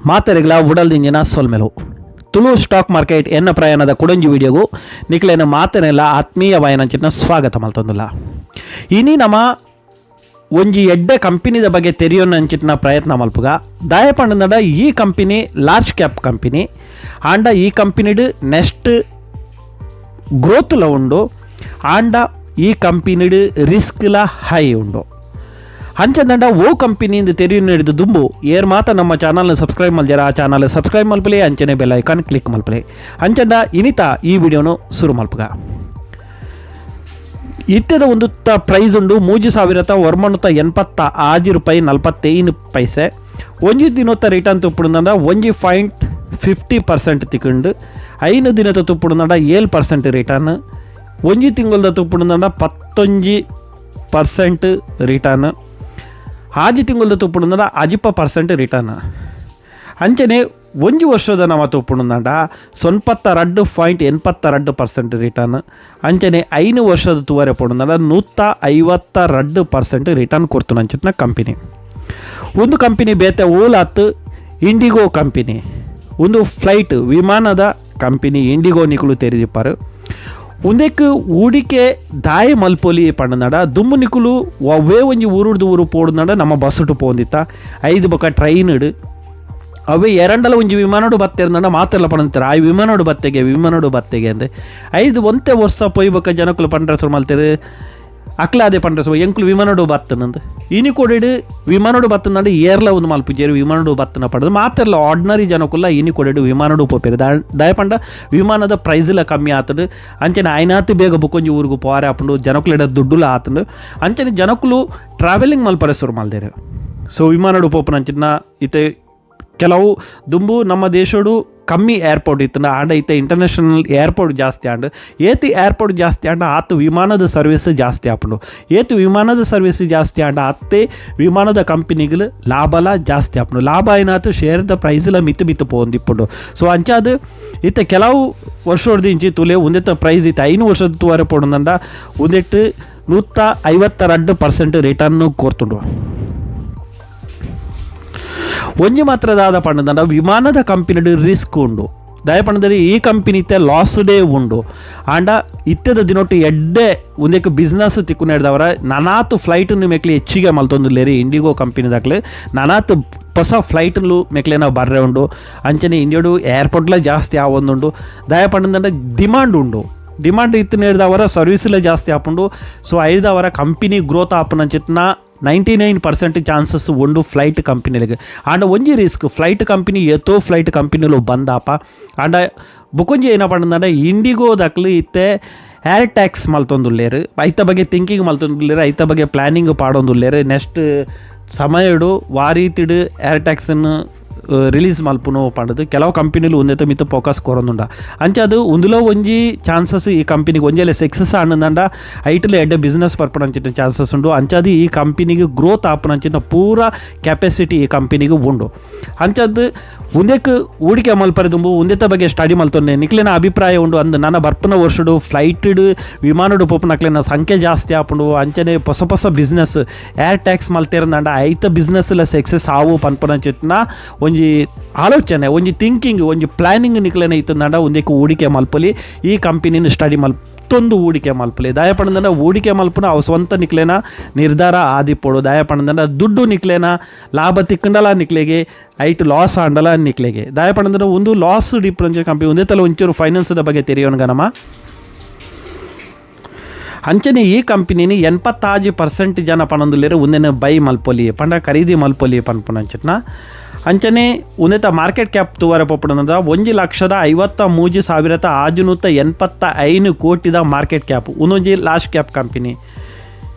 ಮಾತೆರೆಗ್ಲ ಉಡಲ್ದಿಂಜಿನ ಸೊಲ್ಮೆಲು. Tulu stock market ಎನ್ನ ಪ್ರಯಾಣದ ಕುಡೊಂಜಿ ವಿಡಿಯೋಗು ನಿಕ್ಲೆನ ಮಾತೆರೆಗ್ಲ ಆತ್ಮೀಯವಾಯಿನಂಚಿನ ಸ್ವಾಗತ ಮಲ್ತೊಂದುಲ್ಲ. ಇನಿ ನಮ ಒಂಜಿ ಎಡ್ಡೆ ಕಂಪನಿದ ಬಗ್ಗೆ ತೆರಿಯೊನಂಚಿನ ಪ್ರಯತ್ನ ಮಲ್ಪುಗ. ದಾಯ ಪಂಡಂಡ, ಈ company large cap company. ಆಂಡ ಈ ಕಂಪನಿಡ್ ನೆಕ್ಸ್ಟ್ ಗ್ರೋತ್ಲ ಉಂಡು. ಆಂಡ ಈ ಕಂಪನಿಡ್ ರಿಸ್ಕ್ಲ ಹೈ ಉಂಡು. ಅಂಚಂದಂಡ ಓ ಕಂಪನಿ ಇಂದು ತೆರಿಯು ದುಂಬು, ಏರ್ ಮಾತ ನಮ್ಮ ಚಾನಲ್ನ ಸಬ್ಸ್ಕ್ರೈಬ್ ಮಲ್ಜರ, ಆ ಚಾನಲ್ ಸಬ್ಸ್ಕ್ರೈಬ್ ಮಲ್ಪಲೆ, ಅಂಚನೆ bell icon click ಮಲ್ಪಲೆ. ಅಂಚಂಡ ಇನಿತ ಈ ವಿಡಿಯೋನು ಶುರು ಮಲ್ಪುಗ. ಇತ್ತೆದ ಒಂದು ಪ್ರೈಸ್ ಉಂಡು ₹3986.45. ಒಂಜಿ ದಿನೊತ್ತ ರಿಟರ್ನ್ ತುಪ್ಪುಡುಂಡ 1.50% ತಿಕ್ಕುಂಡು. 5 ದಿನದ ತುಪ್ಪುಡುಂಡ 7% ರಿಟರ್ನ್. ಒಂಜಿ ತಿಂಗಳದ ತುಪ್ಪುಡುಂಡ 11% ರಿಟರ್ನ್. 6 ತಿಂಗಳದ ತುಪ್ಪುಡುಂಡ 60% ರಿಟರ್ನ್. ಅಂಚನೆ ಒಂಜಿ ವರ್ಷದ ನಮ ತುಪ್ಪುಡುಂಡ 92.82% ರಿಟರ್ನ್. ಅಂಚನೆ 5 ವರ್ಷದ ತುವರೆ ಪೋಡುಂಡ 152% ರಿಟರ್ನ್ ಕೊಡ್ತು ಅಂಚಿನ ಕಂಪನಿ. ಒಂದು ಕಂಪನಿ ಬೇತೆ ಓಲಾತ್, ಇಂಡಿಗೋ ಕಂಪನಿ. ಒಂದು ಫ್ಲೈಟ್, ವಿಮಾನದ ಕಂಪನಿ ಇಂಡಿಗೋ ನಿಕುಲು ತೆರಿದಿಪ್ಪಾರು. ಉಂದೆಕ್ ಹೂಡಿಕೆ ದಾಯ ಮಲ್ಪೊಲಿ ಪಂಡನಡ, ದುಂಬು ನಿಕುಲು ಒವ್ವೇ ಒಂಜಿ ಊರುಡ್ದು ಊರು ಪೋಡುನಡ ನಮ್ಮ ಬಸ್ಸುಟು ಪೋಂದಿತ್ತ. ಐದು ಬೊಕ ಟ್ರೈನ್ ಇಡು. ಅವೇ ಎರಡಲ ಒಂಜಿ ವಿಮಾನೋಡು ಬತ್ತೆರ್ನಡ ಮಾತೆಲ್ಲ ಪಣಂತಾರೆ, ಆ ವಿಮಾನೋಡು ಬತ್ತೆಗೆ, ವಿಮಾನೋಡು ಬತ್ತೆಗೆ ಅಂದೆ. ಐದು ಒಂತೆ ವರ್ಷ ಪೊಯ್ ಬೊಕ ಜನಕುಲು ಪಂಡ್ರೆ ಶುರು ಮಲ್ತೆರು. ಅಕ್ಲಾದೆ ಪಂಡ್ರೆ, ಸೊ ಎಂಕುಲು ವಿಮಾನೋಡು ಬತ್ತನಂದು. ಇನಿ ಕೊಡಿಡು ವಿಮಾನೋಡು ಬತ್ತನಂಡ ಏರ್ಲ ಒಂದು ಮಲ್ಪುಜೇರು. ವಿಮಾನೋಡು ಬತ್ತನ ಪಡೆದು ಮಾತೆಲ್ಲ ಆರ್ಡಿನರಿ ಜನಕುಲ್ಲ ಇನಿ ಕೊಡಿಡು ವಿಮಾನೋಡು ಪೋಪೇರು. ದಯಪಂಡ ವಿಮಾನದ ಪ್ರೈಸ್ಲ ಕಮ್ಮಿ ಆತಡು. ಅಂಚನೆ ಆಯ್ನಾತ್ ಬೇಗ ಬುಕ್ಕೊಂಜಿ ಊರುಗು ಪೋರೆ ಆಪುಂಡು. ಜನಕುಲೆಡ ದುಡ್ಡುಲ ಆತುಂಡು. ಅಂಚನೆ ಜನಕುಲು ಟ್ರಾವೆಲಿಂಗ್ ಮಲ್ಪರೆ ಶುರು ಮಲ್ದೇರು. ಸೊ ವಿಮಾನೋಡು ಪೋಪುನ ಅಂಚಿನ ಇತ್ತೆ ಕೆಲವು ದುಂಬು ನಮ್ಮ ದೇಶಡು ಕಮ್ಮಿ ಏರ್ಪೋರ್ಟ್ ಇತ್ತು. ಆಂಡ ಇತ್ತೆ ಇಂಟರ್ನ್ಯಾಷನಲ್ ಏರ್ಪೋರ್ಟ್ ಜಾಸ್ತಿ ಆಂಡ್. ಏತ್ ಏರ್ಪೋರ್ಟ್ ಜಾಸ್ತಿ ಆಂಡ ಆತು ವಿಮಾನದ ಸರ್ವಿಸ್ ಜಾಸ್ತಿ ಆಪುಂಡು. ಏತ್ ವಿಮಾನದ ಸರ್ವಿಸ್ ಜಾಸ್ತಿ ಆಂಡ ಅತ್ತೆ ವಿಮಾನದ ಕಂಪನಿಗಳು ಲಾಭಲ ಜಾಸ್ತಿ ಆಪುಂಡು. ಲಾಭ ಆಯ್ನಾತು ಶೇರ್ದ ಪ್ರೈಸ್ಲ ಮಿತ್ತು ಮಿತ್ತು ಪೋಂದಿಪ್ಪುಂಡು. ಸೊ ಅಂಚಾದ್ ಇತ್ತೆ ಕೆಲವು ವರ್ಷೊಡ್ದಿಂಚಿ ತುಲೆ ಒಂದೆತ್ತ ಪ್ರೈಸ್. ಇತ್ತೆ 5 ವರ್ಷದ ತುವರೆ ಪೋಡುಂಡ ಒಂದೆಟ್ಟು 152% ರಿಟರ್ನ್ ಕೊರ್ತುಂಡು. ಒಂಜಿ ಮಾತ್ರ ದಾದ ಪಂಡಂಡ, ವಿಮಾನದ ಕಂಪನಿಡ್ ರಿಸ್ಕ್ ಉಂಡು. ದಯಪಂಡಂದರೆ ಈ ಕಂಪನಿ ಇತ್ತೆ ಲಾಸ್ ಡೇ ಉಂಡು. ಆಂಡ ಇತ್ತೆದ ದಿನೊಟ್ಟು ಎಡ್ಡೆ ಒಂದಕ್ಕೆ ಬಿಸ್ನೆಸ್ ತಿಕ್ಕುನ ಹಿಡ್ದವರ ನನಾತು ಫ್ಲೈಟ್ ಮೆಕ್ಲಿ ಹೆಚ್ಚಿಗೆ ಮಲ್ತೊಂದುಲ್ಲೇರಿ. ಇಂಡಿಗೋ ಕಂಪನಿದಾಕ್ಲೆ ನನಾತ್ ಹೊಸ ಫ್ಲೈಟ್ಲು ಮೆಕ್ಲೇನ ಬರ್ರೆ ಉಂಡು. ಅಂಚನೆ ಇಂಡಿಯಾಡು ಏರ್ಪೋರ್ಟ್ಲ ಜಾಸ್ತಿ ಆವೊಂದುಂಡು. ದಯಪಂಡಂದಂಡ ಡಿಮಾಂಡ್ ಉಂಡು. ಡಿಮಾಂಡ್ ಇತ್ತು ಹಿಡ್ದವರ ಸರ್ವಿಸ್ಲ ಜಾಸ್ತಿ ಆಪುಂಡು. ಸೊ ಐದವರ ಕಂಪನಿ ಗ್ರೋತ್ ಆಪುನಂಚಿತ್ನ 99% ಚಾನ್ಸಸ್ ಉಂಡು ಫ್ಲೈಟ್ ಕಂಪನಿಲಿಗೆ. ಆಂಡ ಒಂಜಿ risk, flight company ಏತೋ ಫ್ಲೈಟ್ ಕಂಪನಿಲು ಬಂದಾಪ. ಆಂಡ ಬುಕೊಂಜಿ ಏನಪ್ಪ ಪಂಡಂಡ, ಇಂಡಿಗೋ ದಕ್ಲು ಇತ್ತೆ ಏರ್ ಟ್ಯಾಕ್ಸ್ ಮಲ್ತೊಂದುಲ್ಲೇರು. ಐತ ಬಗ್ಗೆ ಥಿಂಕಿಂಗ್ ಮಲ್ತೊಂದುಲ್ಲೇರು. ಐತ ಬಗ್ಗೆ ಪ್ಲ್ಯಾನಿಂಗ್ ಪಾಡೊಂದುಲ್ಲೇರು. ನೆಕ್ಸ್ಟ್ ಸಮಯಡು ವಾರೀತಿಡು ಏರ್ ಟ್ಯಾಕ್ಸನ್ನು ರಿಲೀಸ್ ಮಲ್ಪುನು ಪಂಡದು ಕೆಲವು ಕಂಪನಿಲು ಒಂದೆತ ಮಿತ್ತ ಫೋಕಸ್ ಕೊರೊಂದುಂಡ. ಅಂಚ ಅದು ಉಂದುಲೋ ಒಂಜಿ ಚಾನ್ಸಸ್. ಈ ಕಂಪನಿಗೆ ಒಂಜೆಲೆ ಸಕ್ಸಸ್ ಆನಂದಂಡ ಐಟ್ಲ ಎಡ್ಡೆ ಬಿಸ್ನೆಸ್ ಪರ್ಪಣಂಚಿನ ಚಾನ್ಸಸ್ ಉಂಡು. ಅಂಚಾದು ಈ ಕಂಪನಿಗೆ ಗ್ರೋತ್ ಆಪುನಂಚಿನ ಪೂರ ಕೆಪಾಸಿಟಿ ಈ ಕಂಪನಿಗೆ ಉಂಡು. ಅಂಚದ್ದು ಉಂದೆಕ್ ಹೂಡಿಕೆ ಮಲ್ಪರೆ ದುಂಬು ಉಂದೆತ ಬಗ್ಗೆ ಸ್ಟಡಿ ಮಲ್ತೊನ್ನೆ. ನಿಕ್ಲೆನ ಅಭಿಪ್ರಾಯ ಉಂಡು ಅಂದ್ ನನ್ನ ಬರ್ಪುನ ವರ್ಷಡು ಫ್ಲೈಟ್ಡ್, ವಿಮಾನಡು ಪೋಪುನಕ್ಲೆನ ಸಂಖ್ಯೆ ಜಾಸ್ತಿ ಆಪುಂಡು. ಅಂಚನೆ ಹೊಸ ಹೊಸ business air tax ಮಲ್ತೇರಂದಂಡ ಐತ ಬಿಸ್ನೆಸ್ ಎಲ್ಲ ಸಕ್ಸಸ್ ಆವು ಪನ್ಪುನಂಚಿತ್ನ ಒಂಜಿ ಆಲೋಚನೆ, ಒಂಜಿ ಥಿಂಕಿಂಗ್, ಒಂಜಿ ಪ್ಲಾನಿಂಗ್ ನಿಕ್ಲೆನ ಇತ್ತಂದಂಡ ಒಂದಕ್ಕೆ ಹೂಡಿಕೆ ಮಲ್ಪಲಿ. ಈ ಕಂಪನಿನ ಸ್ಟಡಿ ಮಲ್ತೊಂದು ಹೂಡಿಕೆ ಮಲ್ಪಲಿ. ದಯಪಂಡಂಡ ಹೂಡಿಕೆ ಮಲ್ಪುನ ಅವು ಸ್ವಂತ ನಿಕ್ಲೆನ ನಿರ್ಧಾರ ಆದಿಪ್ಪೊಡು. ದಯಪಂಡಂಡ ದುಡ್ಡು ನಿಕ್ಲೆನ ಲಾಭ ತಿಕ್ಕಂಡಲ ನಿಕ್ಲೆಗೆ, ಐಟ್ ಲಾಸ್ ಆಂಡಲ ನಿಕ್ಲೆಗೆ. ದಯಪಂಡಂದ್ರೆ ಒಂದು loss difference company. ಒಂದೇ ತಲ ಒಂಚೂರು ಫೈನಾನ್ಸ್ದ ಬಗ್ಗೆ ತೆರಿಯೋಣ ನಮ್ಮ. ಅಂಚನೆ ಈ ಕಂಪನಿನಿ 86% ಜನ ಪನೊಂದುಲ್ಲೆರ್ ಉಂದೆನ್ ಬೈ ಮಲ್ಪೊಲಿ, ಪಂಡ ಖರೀದಿ ಮಲ್ಪೊಲಿ ಪನ್ಪುನಂಚಿತ್ನ. ಅಂಚನೆ ಉಂದೆತ ಮಾರ್ಕೆಟ್ ಕ್ಯಾಪ್ ತೂವರೆ ಪೋಪುನಂದ 1,53,685 ಕೋಟಿದ ಮಾರ್ಕೆಟ್ ಕ್ಯಾಪ್. ಉಂದೊಂಜಿ large cap company.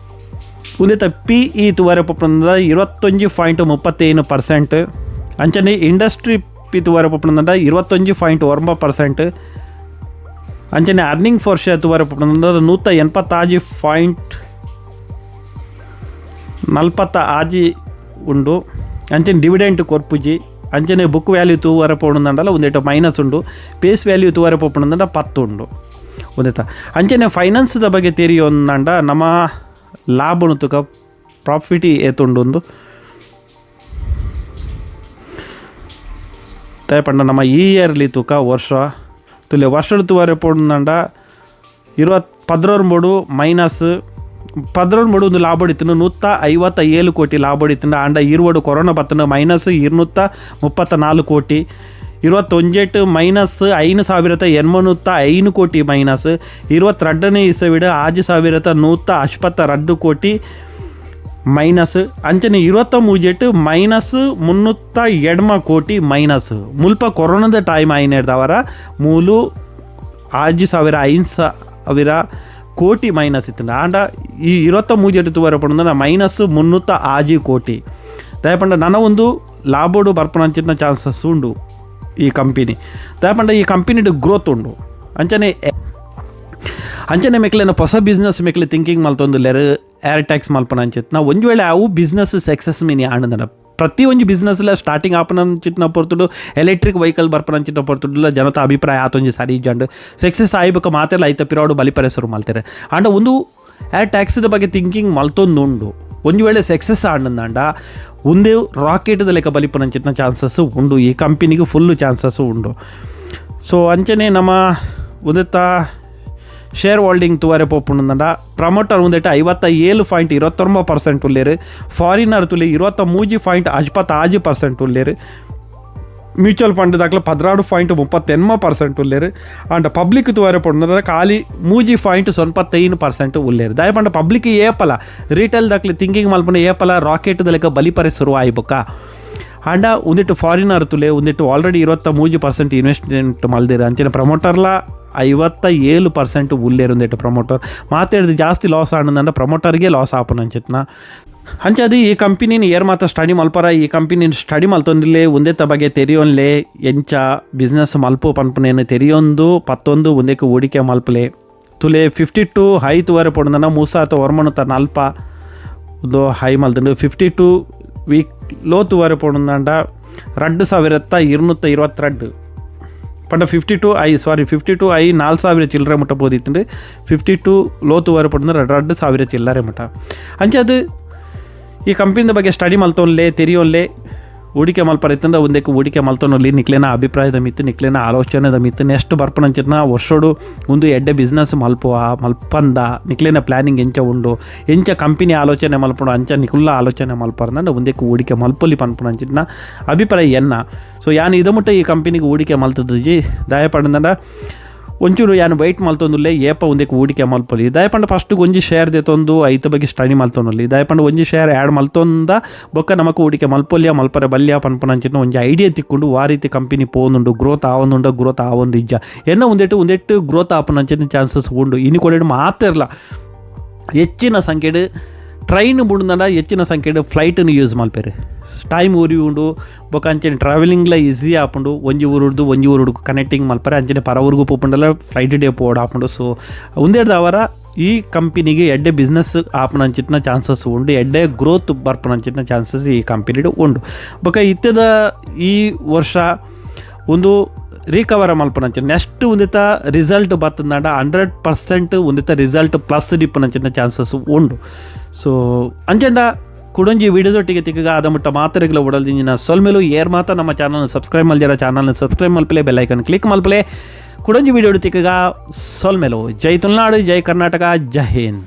ಉಂದೆತ P E ತೂವರೆ ಪೋಪುನಂದ 21.35%. ಅಂಚನೆ ಇಂಡಸ್ಟ್ರಿ ಪಿ ತೂವರೆ ಪೋಪುನಂದ 21.9%. ಅಂಚನೆ earning per share ತೂವರೆ ಪೋಪುನಂದ 186.46 ಉಂಡು. ಅಂಚನೆ ಡಿವಿಡೆಂಟ್ ಕೊರ್ಪುಜಿ. ಅಂಚನೆ ಬುಕ್ ವ್ಯಾಲ್ಯೂ ತೂವರೆ ಪೋಣಂದಂಡಲ ಒಂದೇಟ ಮೈನಸ್ ಉಂಡು. ಫೇಸ್ ವ್ಯಾಲ್ಯೂ ತೂವರೆ ಪೋಪುನಂದಂಡ 10 ಉಂಡು ಒಂದೇತ. ಅಂಚನೆ ಫೈನಾನ್ಸ್ದ ಬಗ್ಗೆ ತೆರಿಯೊಂದಂಡ ನಮ್ಮ ಲಾಭ ತುಕ, ಪ್ರಾಫಿಟ್ ಏತುಂಡು ಒಂದು. ದಾಯೆ ನಮ್ಮ ಈ ಇಯರ್ಲಿ ತೂಕ ವರ್ಷ ತುಲೆ ವರ್ಷದ ತುವರೆ ಪೋಡುಂಡ ಇರುವತ್ ಪದ್ರೋರ್ ಮೈನಸ್ ಪದ್ರೋರ್ ಮೂಡು ಒಂದು ಲಾಭ ಹೊಡಿತನು 157 ಕೋಟಿ ಲಾಭ ಹೊಡಿತನು. ಆಂಡ ಇರುವಡು ಕೊರೋನಾ ಬತ್ತನು ಮೈನಸ್ 234 ಕೋಟಿ. 21 ಮೈನಸ್ 5805 ಕೋಟಿ ಮೈನಸ್. 22ನೇ ಇಸವಿಡು 6152 ಕೋಟಿ ಮೈನಸ್. ಅಂಚನೆ 23 ಮೈನಸ್ 308 ಕೋಟಿ ಮೈನಸ್. ಮುಲ್ಪ ಕೊರೋನಾದ ಟೈಮ್ ಆಯ್ನೇರ್ದವರ ಮೂಲು 6000 5000 ಕೋಟಿ ಮೈನಸ್ ಇತ್ತು. ಆಂಡ ಈ 23 ತುವರೆ ಪಂಡ ಮೈನಸ್ 306 ಕೋಟಿ. ದಯಪಂಡ ನನ್ನ ಒಂದು ಲಾಭೋಡು ಬರ್ಪಣಂಚಿನ ಚಾನ್ಸಸ್ ಉಂಡು ಈ ಕಂಪನಿ. ದಯಪಂಡ ಈ ಕಂಪನಿಡು ಗ್ರೋತ್ ಉಂಡು. ಅಂಚನೆ ಅಂಚನೆ ಮೆಕ್ಲೆನ ಹೊಸ ಬಿಸ್ನೆಸ್ ಮೆಕ್ಲೆ ಥಿಂಕಿಂಗ್ ಮಲ್ತೊಂದು ಲೆರ್ ಏರ್ ಟ್ಯಾಕ್ಸ್ ಮಲ್ಪನ ಅಂಚಿತ್ತು. ನಾವು ಒಂದು ವೇಳೆ ಅವು ಬಿಸ್ನೆಸ್ ಸಕ್ಸಸ್ ಮೀನಿ ಆನಂದನ ಪ್ರತಿ ಒಂಜಿ ಬಿಸ್ನೆಸ್ಲ ಸ್ಟಾರ್ಟಿಂಗ್ ಆಪನಂಚಿನ ಪೊರ್ತುಡು ಎಲೆಕ್ಟ್ರಿಕ್ ವೆಹಿಕಲ್ ಬರ್ಪನಂಚಿನ ಪೊರ್ತುಡುಲ ಜನತ ಅಭಿಪ್ರಾಯ ಆತೊಂಜಿ ಸರಿ ಇಜ್ಜಂಡು ಸಕ್ಸಸ್ ಆಯ್ಬೇಕು ಮಾತೆಲ್ಲ ಐತ ಪಿರೋಡು ಬಲಿಪರೆ ಶುರು ಮಲ್ತಾರೆ. ಆಂಡ ಒಂದು ಏರ್ ಟ್ಯಾಕ್ಸಿದ ಬಗ್ಗೆ ಥಿಂಕಿಂಗ್ ಮಲ್ತೊಂದು ಉಂಡು. ಒಂದು ವೇಳೆ ಸಕ್ಸಸ್ ಆಂಡಂದಾಂಡ ಒಂದೇ ರಾಕೆಟ್ದ ಲೆಕ್ಕ ಬಲಿಪನಂಚಿನ ಚಾನ್ಸಸ್ ಉಂಡು ಈ ಕಂಪನಿಗೆ ಫುಲ್ ಚಾನ್ಸಸ್ ಉಂಡು. ಸೊ ಅಂಚನೆ ನಮ್ಮ ಒಂದೆತ್ತ ಶೇರ್ ಹೋಲ್ಡಿಂಗ್ ತುವರೆ ಪೋಪುಂಡ ಪ್ರಮೋಟರ್ ಒಂದೆಟ್ಟು 57.29% ಉಲ್ಲೇರು. ಫಾರಿನರ್ ತುಲಿ 23.56% ಉಲ್ಲೇರು. ಮ್ಯೂಚುವಲ್ ಫಂಡ್ ದಾಖಲೆ 16.38% ಉಲ್ಲೇರು. ಆಂಡ ಪಬ್ಲಿಕ್ ತುವರೆ ಪೋಂಡ ಖಾಲಿ 3.95% ಉಲ್ಲೇರು. ದಯಪಂಡ ಪಬ್ಲಿಕ್ ಏಪಲ ರೀಟೇಲ್ ದಾಖಲೆ ಥಿಂಕಿಂಗ್ ಮಲ್ಪನ ಏಪಲ ರಾಕೆಟ್ ಲೆಕ್ಕ ಬಲಿಪರೆ ಶುರು ಆಯ್ಬೊಕ್ಕ. ಆಂಡ ಒಂದಿಟ್ಟು ಫಾರಿನರ್ ತುಲೆ ಒಂದಿಟ್ಟು ಆಲ್ರೆಡಿ 23% ಇನ್ವೆಸ್ಟ್ಮೆಂಟ್ ಮಲ್ದಿರ. ಅಂಚಿನ ಪ್ರಮೋಟರ್ಲ 57% ಉಲ್ಲೇರು ಒಂದಿಟ್ಟು ಪ್ರಮೋಟರ್ ಮಾತಾಡಿದ ಜಾಸ್ತಿ ಲಾಸ್ ಆನಂದಂಡ ಪ್ರಮೋಟರ್ಗೆ ಲಾಸ್ ಆಪನ ಅಂಚಿತ್ನ. ಅಂಚದು ಈ ಕಂಪನಿನ ಏರ್ ಮಾತ್ರ ಸ್ಟಡಿ ಮಲ್ಪರ ಈ ಕಂಪನಿನ ಸ್ಟಡಿ ಮಲ್ತೊಂದಿಲ್ಲೆ ಒಂದೇತ ಬಗ್ಗೆ ತೆರಿಯೊನ್ಲೆ ಎಂಚ ಬಿಸ್ನೆಸ್ ಮಲ್ಪು ಪನ್ಪನೇನು ತೆರಿಯೊಂದು ಪತ್ತೊಂದು ಒಂದೇಕ್ಕೆ ಹೂಡಿಕೆ ಮಲ್ಪಲೆ. ತುಲೆ 52 ಹೈ ತುವರೆ ಪೊಡಂದನ 3140 ಒಂದು ಹೈ ಮಲ್ತಂಡು. 52 ವೀಕ್ ಲೋ ತುವರೆ ಪೊಡಂದಂಡ 2222 ಪಂಡ 52 I sorry 52 I 4000 ಚಿಲ್ಲರೆ ಮುಟ್ಟ ಪೋದಿತ್ತುಂಡು. 52 ಲೋ ತುವರೆ ಪೊಡಂದ 2000 ಚಿಲ್ಲರೆ ಮುಟ್ಟ. ಅಂಚೆ ಅದು ಈ ಕಂಪನಿದ ಬಗ್ಗೆ ಸ್ಟಡಿ ಮಲ್ತೊನ್ಲೆ ತೆರಿಯೋನ್ಲೆ ಹೂಡಿಕೆ ಮಲ್ಪರ ಒಂದಕ್ಕೆ ಹೂಡಿಕೆ ಮಲ್ತೊನಲ್ಲಿ ನಿಕ್ಲೇನ ಅಭಿಪ್ರಾಯದ ಮಿತ್ತು ನಿಕ್ಲೇನ ಆಲೋಚನೆದ ಮಿತ್ತು ನೆಕ್ಸ್ಟ್ ಬರ್ಪನಂಚಿನ ವರ್ಷೋಡು ಒಂದು ಎಡ್ಡೆ ಬಿಸ್ನೆಸ್ ಮಲ್ಪುವ ಮಲ್ಪಂದ ನಿಕ್ಲೇನ ಪ್ಲಾನಿಂಗ್ ಎಂಚ ಉಂಡು ಎಂಚ ಕಂಪನಿ ಆಲೋಚನೆ ಮಲ್ಪುಂಡು ಅಂಚ ನಿಕುಲ್ಲ ಆಲೋಚನೆ ಮಲ್ಪರ್ದಂಡ ಒಂದಕ್ಕೆ ಹೂಡಿಕೆ ಮಲ್ಪೊಲಿ ಪನ್ಪುನಂಚಿನ ಅಭಿಪ್ರಾಯ ಎನ್ನ. ಸೊ ಯಾನ್ ಇದು ಮುಟ್ಟ ಈ ಕಂಪನಿಗೆ ಹೂಡಿಕೆ ಮಲ್ತದಿಜಿ. ದಯಪಂಡ ಒಂಚೂರು ಯಾನ್ ವೈಟ್ ಮಲ್ತೊಂದುಲ್ಲೆ ಏಪ ಒಂದಕ್ಕೆ ಹೂಡಿಕೆ ಮಲ್ಪೊಲಿ. ದಯಪಂಡ ಫಸ್ಟ್ ಒಂಜಿ ಶೇರ್ ದೆತ್ತೊಂದು ಐತ ಬಗ್ಗೆ ಸ್ಟಡಿ ಮಲ್ತೊಂದುಲ್ಲಿ. ದಯಪಂಡ ಒಂಜಿ ಶೇರ್ ಆ್ಯಡ್ ಮಲ್ತೊಂದ ಬೊಕ್ಕ ನಮಕ್ ಹೂಡಿಕೆ ಮಲ್ಪೊಲಿಯ ಮಲ್ಪರೆ ಬಲ್ಯ ಪನ್ಪುನಂಚಿನ ಒಂಜಿ ಐಡಿಯಾ ತಿಕ್ಕೊಂಡು ವಾ ರೀತಿ ಕಂಪನಿ ಪೋನುಂಡು ಗ್ರೋತ್ ಆವೊಂದುಂಡು ಗ್ರೋತ್ ಆವೊಂದು ಇಜ್ಜ ಎನ್ನ ಒಂದೆಟ್ಟು ಒಂದೆಟ್ಟು ಗ್ರೋತ್ ಆಪುನಂಚಿನ ಚಾನ್ಸಸ್ ಉಂಡು. ಇನಿ ಕೊಡೆಡ್ ಮಾತೆರ್ಲ ಹೆಚ್ಚಿನ ಸಂಖ್ಯೆಡ್ ಟ್ರೈನ್ ಬುಡ್ದಂಡ ಹೆಚ್ಚಿನ ಸಂಖ್ಯೆಡ್ ಫ್ಲೈಟ್ನ ಯೂಸ್ ಮಲ್ಪೆರು. ಟೈಮ್ ಉರಿ ಉಂಡು ಬೊಕ್ಕ ಅಂಚನೆ ಟ್ರಾವೆಲಿಂಗ್ಲ ಈಸಿ ಆಪುಂಡು. ಒಂಜಿ ಊರುಡ್ದು ಒಂಜಿ ಊರುಡು ಕನೆಕ್ಟಿಂಗ್ ಮಲ್ಪರೆ ಅಂಚನೆ ಪರ ಊರುಗು ಪೋಪುಂಡಲ ಫ್ಲೈಟ್ ಡೇ ಪೋಡು ಆಪುಂಡು. ಸೊ ಉಂದೆಡ್ದಾವರ ಈ ಕಂಪನಿಗೆ ಎಡ್ಡೆ ಬಿಸ್ನೆಸ್ ಆಪುನಂಚಿನ ಚಾನ್ಸಸ್ ಉಂಡು, ಎಡ್ಡೆ ಗ್ರೋತ್ ಬರ್ಪುನಂಚಿನ ಚಾನ್ಸಸ್ ಈ ಕಂಪನಿಡ್ ಉಂಡು. ಬೊಕ್ಕ ಇತ್ತೆದ ಈ ವರ್ಷ ಒಂದು ರಿಕವರ್ ಮಲ್ಪುನಂಚಿನ ನೆಕ್ಸ್ಟ್ ಒಂದಿತ ರಿಸಲ್ಟ್ ಬತ್ತಂದಾಂಡ 100% ಒಂದಿತ ರಿಸಲ್ಟ್ ಪ್ಲಸ್ ದಿಪ್ಪುನಂಚಿನ ಚಾನ್ಸಸ್ ಉಂಡು. ಸೊ ಅಂಚಂಡ ಕುಡೊಂಜಿ ವಿಡಿಯೋದೊಟ್ಟಿಗೆ ತಿಕ್ಕಗ ಆದ ಮುಟ್ಟ ಮಾತೆರೆಗ್ಲ ಉಡಲ್ದಿಂಜಿನ ಸೊಲ್ಮೆಲು. ಏರ್ ಮಾತ ನಮ್ಮ ಚಾನಲ್ ಸಬ್ಸ್ಕ್ರೈಬ್ ಮಲ್ದಿರ ಚಾನಲ್ನ ಸಬ್ಸ್ಕ್ರೈಬ್ ಮಲ್ಪಲೆ, bell icon click ಮಲ್ಪಲೆ. ಕುಡೊಂಜಿ ವಿಡಿಯೋ ತಿಕ್ಕಗ ಸೊಲ್ಮೆಲು. ಜೈ ತುಳುನಾಡು, ಜೈ ಕರ್ನಾಟಕ, ಜೈ ಹಿಂದ್.